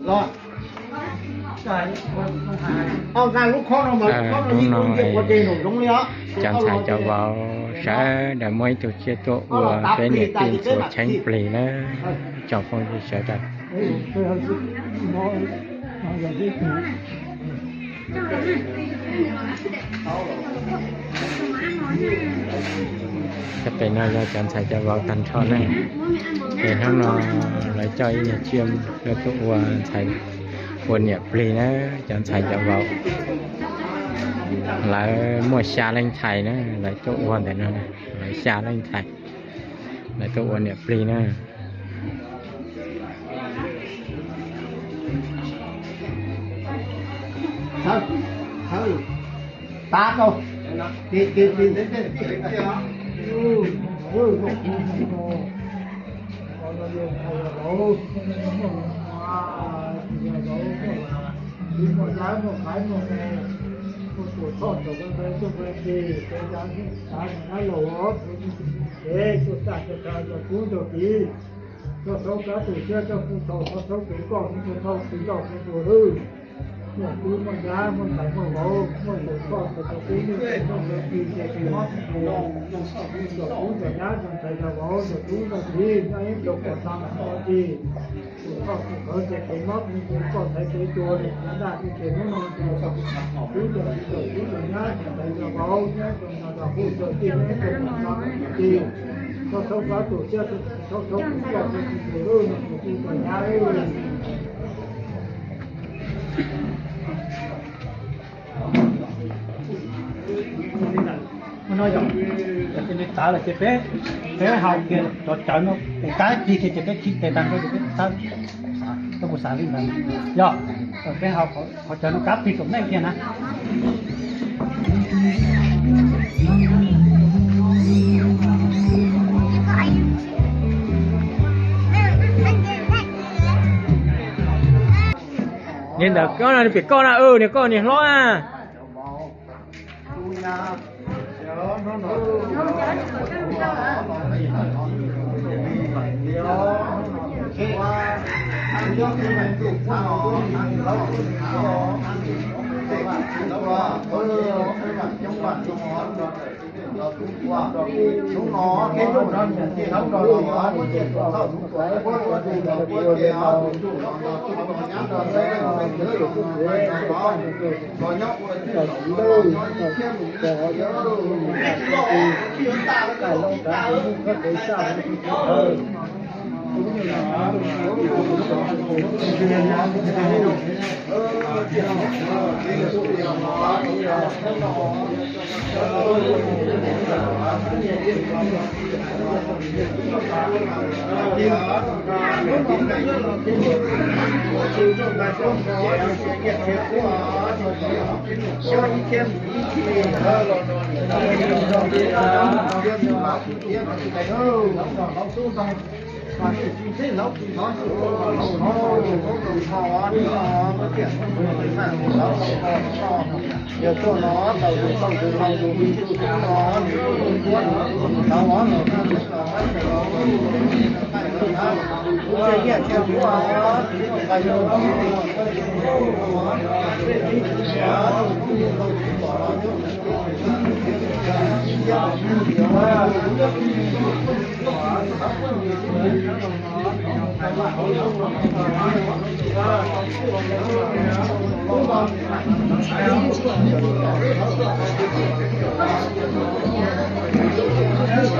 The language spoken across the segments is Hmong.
Hnub no cov ntxhais cov vauv sawv daws muaj ib tug tsiaj tuaj ua peb niam tij ntxuav cheeb plig na, tsoom phooj ywg sawv daws. Cov pem no yog cov ntxhais cov vauv tag nrho na. Ces hnub no lawv coj ib niag tsiaj tuaj ua ntxhais, ua niam plig na, cov ntxhais cov vauv. Lawv muaj xya leej ntxhais na, lawv tuaj ua ntawm no, lawv xya leej ntxhais, lawv tuaj ua niam plig na. Muaj tub muaj nyab muaj ntxhais muaj vauv, muaj tus txhoj tus tub muaj tus txhoj tus tub ces tus mob tus nkeeg, tus txhoj tus txhoj nyab tus ntxhais tus vauv tus tub tus kiv nyob ib ntus kom tag ua ci, tus txhoj tus nkawd ces tus mob tus nkeeg koj ntxhais kev tuag li cov daj ces hnub no tus tub tus txhoj tus tub tus nyab tus ntxhais tus vauv nyob ib ntus kom tag ua ci, txhob txhob kab tus siab, txhob txhob tus koj tus tub tus nyab. Ua no yog, yog tias nws txav lawm ces peb, peb hau kiag cov cawv no, tes kab cig kiag ces peb khib tes tag nrho ces peb txawb, peb kuj xav li ntawd. Yog, peb hau qhov cawv no kab plig tom ntej kiag na. Niag ntawm koj no nws pem koj na, niag koj niag hlob na. Hnub no peb tuaj nrog niam tij hlob nrog los, muab tsiaj tuam txhoj tuam tuam, muab tus los puab ces tus los nrog tus los nyab nrog, los nyob ua txij los nyob ib txhiab mus ib txhiab.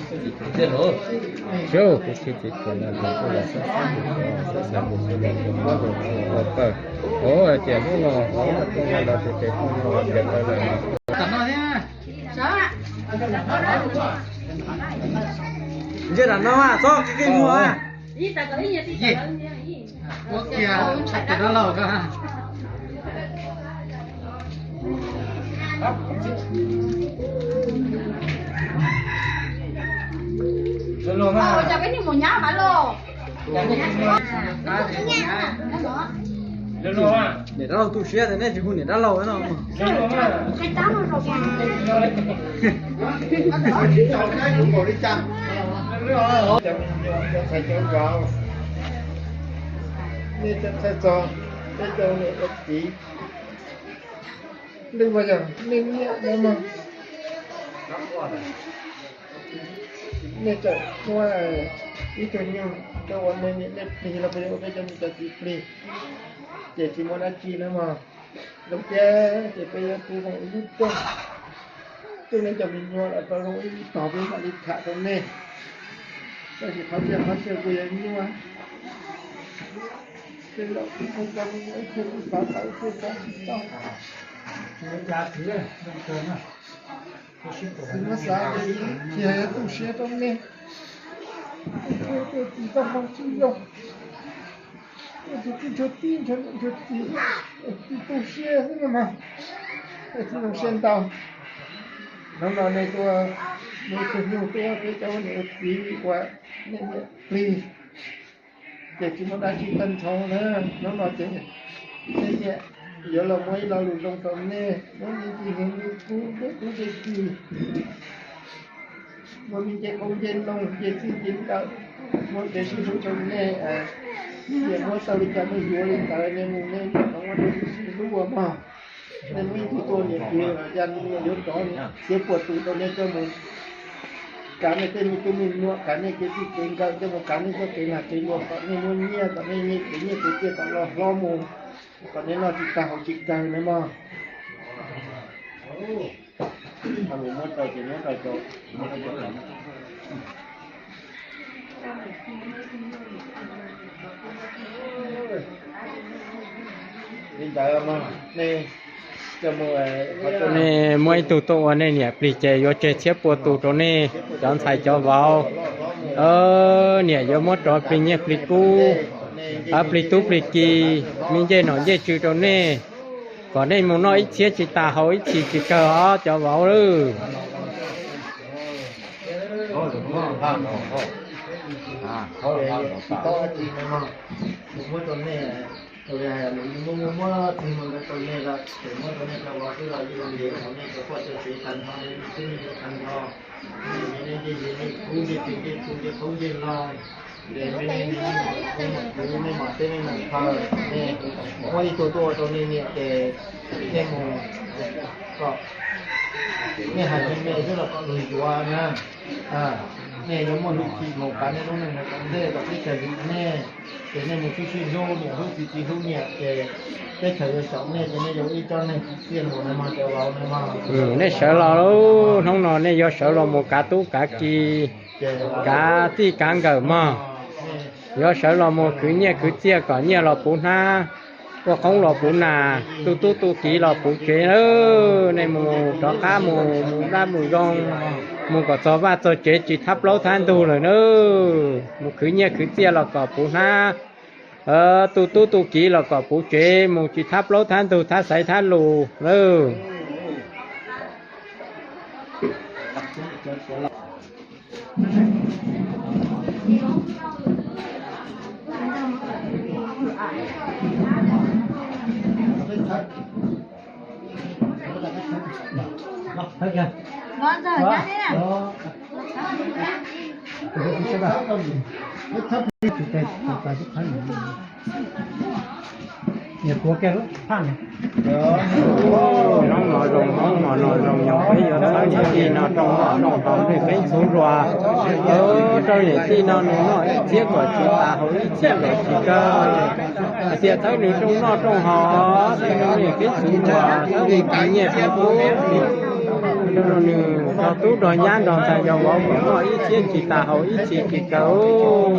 Sub, kuv tsis txiv txiv no tus kuj los xav xav tus xav xav tus xav tus xav tus ua pawg. Ov, tias hnub no ov, hnub no los tus ces kuj no tias pawg lawm no. Ntsej ram no mas txhob qi qi muag. Ua kiag tshaib tus dab laug ko. Niam dab laug tu siab tias nej tsis hu niam dab laug no. Nej txhais txog peb cov niam ua txiv, nej mas yog nej niam no mas, nej txawm muab ib tug nyuj coj ua nej niam nej plig los puas yog ua peb cov niam cov txiv plig, ces tsis muaj dab tsi no mas. Zoo siab ces peb yuav pub zoo ib lub rooj, rooj nej cov me nyuam los tau zoo ib lub tog peb mam li tham rau nej. Tab sis qhov tseeb qhov tseeb kuj yog nyuaj, tej zaum kuj muaj cov me nyuam ib txhia kuj xav tau ib txhia xav tsis tau. Tsis muab xav tias kiag yuav tu siab rau nej, tuaj tsis tau hmoo tsis zoo. Tus tib ntshuag tib ntshuag niam ntshuag txiv, tsis tu siab xwb no mas, tsis zoo siab ntau. Hnub no nej tuaj, nej tus nyuj tuaj peb cov niam ua txiv uas nej niam plig, ces tsis muaj dab tsi tag nrho na. Hnub no ces nej niam yuav los muab ib lo lus zoo rau nej, muab me ntsis hneev li kub dej kub dej kis, muab me ncej qoob ncej loo ncej txij ncej nkawm, muab kev sib hlub rau nej, tias muab tau li cas nej yuav li ntawd, nej mus nej niam los muab rau sib hlub ua mog. Nej muaj ib tug tuaj niam plig los yog niam yuav rov txhiab puas tus rau nej coj mus kav nej tej me tub me nyuam, kav nej kev txij kev nkawm, coj mus kav nej txoj kev lag kev luam kom nej muaj nyiaj, kom nej nyiaj kev nyiaj kev txiaj kom loj hlob mus, kom nej noj tsis tag haus tsis kawg na mog. Nej muaj ib tug tuaj ua nej niam plig ces yuav tseg txhiab pua tus rau nej cov ntxhais cov vauv. Niam yuav muab rov plig nyiaj plig kub, plig tub plig ki, me ncej nom ncej tswv rau nej, kom nej mus noj ib txhiab tsis tas haus ib txhis tsis kawg os cov vauv. Muaj ib tug tuaj ua rau nej niam ces nej mus kom nej hais me me xwb los kom luag yuav na. Nej yuav muaj hwj chim mus kav nej lub neej mus tom ntej kom teb chaws hlub nej, ces nej mus sib sib hlub, niam hlub txiv txiv hlub niam ces teb chaws yuav xyaum nej ces nej yuav ua ib tsob neeg txiaj ntsig na mog cov vauv na mog. Nej sawv los, hnub no nej yuav sawv los mus kav tub kav ki, kav txij kav nkawm mog. Yuav sawv los mus khwv nyiaj khwv txiaj kom nyiaj los puv hnab, ua qoob los puv nas, tu tub tu kiv los puv tsev. Nej mus rov qab mus mus dab mus zoo, mus kom txog vaj txog tsev tsis thab plaub thab ntug lawm na. Mus khwv nyiaj khwv txiaj los kom puv hnab, tu tub tu kiv los kom puv tsev, mus tsis thab plaub thab ntug thab xaiv thab lus nawb. Hnub no zoo, hnub no zoo, yog peb yuav txhawb niam tij no rooj noj rooj haus, nej peb txhub dua rau niam tij no nws noj ib txhiab kom tsis tas, haus ib txhiab kom tsis kawg. Hais tias txhawb nws rooj noj rooj haus, txhawb nws peb txhub dua, txhawb nws nyiaj txhub dua. Nws nrog tub nrog nyab nrog ntxhais nrog vauv mus noj ib txhiab tsis tas haus ib txhis tsis kawg.